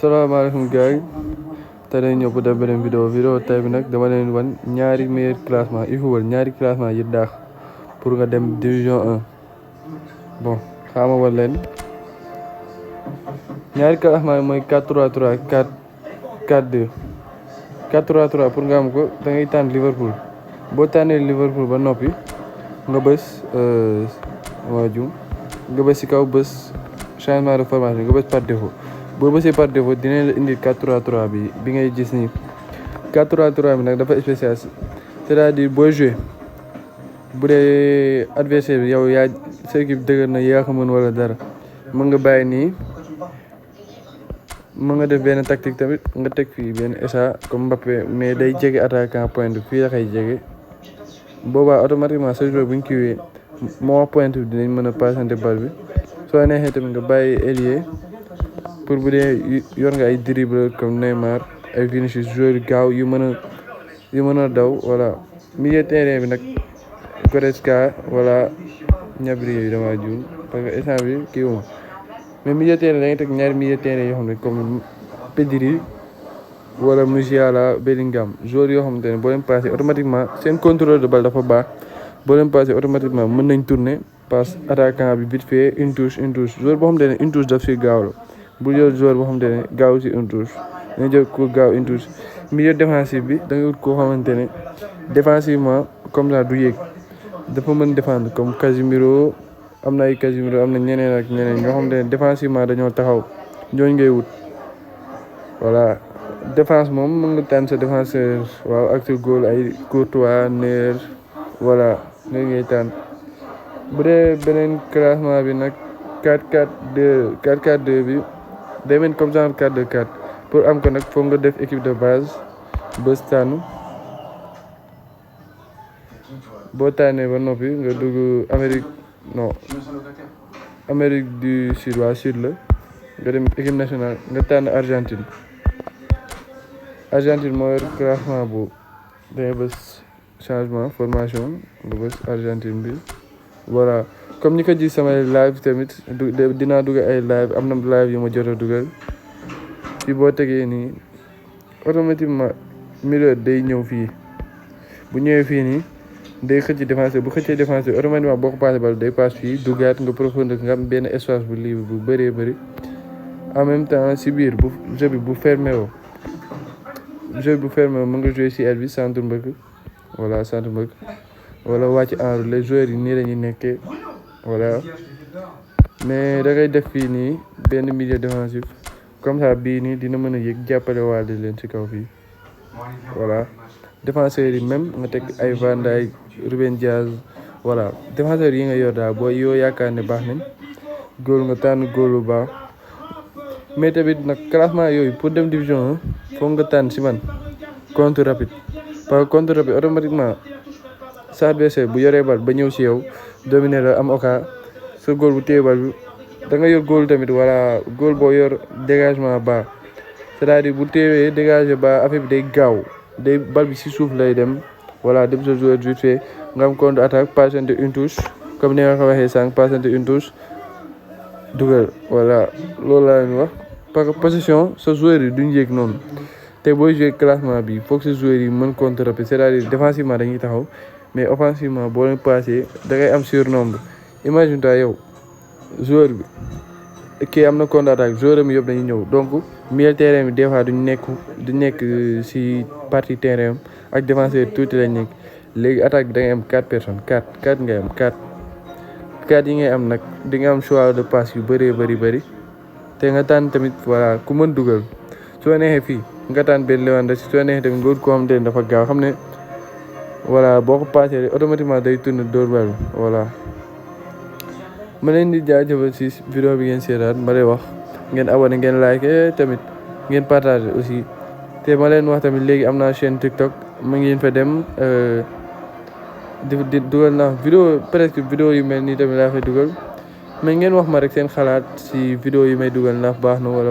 salaamaaleykum gars yi tey dañu ñëw pour def beneen vidéo tey bi nag dama leen wan ñaari meilleur classement il faut ñaari classement yi daax pour nga dem division 1 bon xaama wan leen ñaari classement yi mooy 4-3-3 4-4-2 4-3-3 pour nga am ko da ngay tànn Liverpool boo tànnee Liverpool ba noppi nga bës nga bës si kaw bës changement de formation nga bës par défaut boo bësee par défaut dina la indi 4-3-3 bi ngay gis nii 4-3-3 bi nag dafa spécial c'est-à-dire boo joué bu dee adversaire bi yow yaa sa équipe dëgër na yaa ko mën wala dara mën nga bàyyi nii mën nga def benn tactique tamit nga teg fii benn essa comme Mbappé mais day jege attaquant pointe fii la koy jege boobaa automatiquement sa joueur bu ñu kiiwee moo wax pointe bi dinañ mën a passante bal bi soo neexee tamit nga bàyyi ailier pour bu dee yor nga ay dribble comme Neymar ay Vinicius joueur gaaw yu mën a daw voilà milieu terrain bi nag Goretzka wala Gnabry yi dama juum parce que instant bi kii wuma mais milieu terrain da ngay teg ñaari milieu terrain yoo xam ne comme Pedri wala Musiala Bellingham joueur yoo xamante ne boo leen passé automatiquement seen contrôle de balle dafa baax boo leen passé automatiquement mën nañ tourner passe attaquant bi vite fait une touche joueur boo xamante ne une touche daf si gaaw la bu jël joueur boo xamante ne gaaw si une touche nga jël ko gaaw une touche milieu défensif bi da nga wut koo xamante ne défensivement comme ça du yéeg dafa mën défendre comme Casemiro am na ay Casemiro am na ñeneen ak ñeneen ñoo xamante ne défensivement dañoo taxaw ñooñu ngay wut voilà défense moom mën nga tànn sa défenseur waaw ak sa góol ay Courtois Neuer voilà ñooñu ngay tànn bu dee beneen classement bi nag 4-4-2 bi day mel comme genre 4-2-4 pour am ko nag foog nga def équipe de base bës tànn boo tànnee ba noppi nga dugg Amérique du Sud waa Sud la nga dem équipe nationale nga tànn Argentine moo yor classement bu dangay bës changement formation nga bës Argentine bi voilà comme ni ko gis samay live tamit dinaa dugal ay live am na live yu ma jot a dugal fii boo tegee nii automatiquement milieu day ñëw fii bu ñëwee fii nii day xëcc défenseur bu xëccee défenseur automatiquement boo ko passé bal day passe fii duggaat nga profondeur nga am benn espace bu libre bu bëree bëri en même temps si biir bu jeu bi bu fermé woo mën nga jouer si aile bi centre mbëkk wala wàcc en les joueurs yi nii la ñuy nekkee voilà mais da ngay def fii nii benn milieu défensif comme ça bii nii dina mën a yëg jàppale waale leen ci kaw fii voilà défenseurs yi même nga teg ay Van Dijk Ruben Dias voilà défenseurs yi nga yor daal boo yoo yaakaar ne baax nañ góol nga tànn góol bu baax mais tamit nag classement yooyu pour dem division 1 foog nga tànn si man contre rapide parce que contre rapide automatiquement sa adversaire bu yoree bal ba ñëw si yow dominer la am oka sa góol bu téye bal bi da nga yor góol tamit voilà góol boo yor dégagement bas c'est-à-dire bu téewee dégager ba affaire bi day gaaw day bal bi si suuf lay dem voilà dem sa joueur vite fait nga am contre attaque passante une touche comme ni nga ko waxee sànq passante une touche dugal voilà loolu laa leen wax parce que possession sa joueur yi duñ yéeg noonu te booy jouer classement bi foog sa joueur yi mën contre rapide c'est-à-dire défensivement dañuy taxaw mais offensivement boo leen passé da ngay am surnombre imagine toi yow joueur bi kii am na contre attaque joueur am yëpp dañuy ñëw donc milieu terrain bi des fois duñ nekk si partie terrain am ak défenseur tuuti lañ nekk léegi attaque bi da ngay am 4 personnes 4 ngay am 4 yi ngay am nag di nga am choix de passe yu bëree bëri te nga tànn tamit voilà ku mën dugal soo neexee fii nga tànn benn Lewandowski soo neexee tamit nga wut koo xam ne dafa gaaw xam ne voilà boo ko passé automatiquement day tourner dóor bal voilà ma leen di jaajëfal si vidéo bi ngeen seetaan ma lay wax ngeen abonné ngeen like tamit ngeen partager aussi te ma leen wax tamit léegi am naa chaîne TikTok ma ngeen fa dem di dugal naa vidéo presque vidéo yu mel nii tamit laa fay dugal mais ngeen wax ma rek seen xalaat si vidéo yi may dugal ndax baax na wala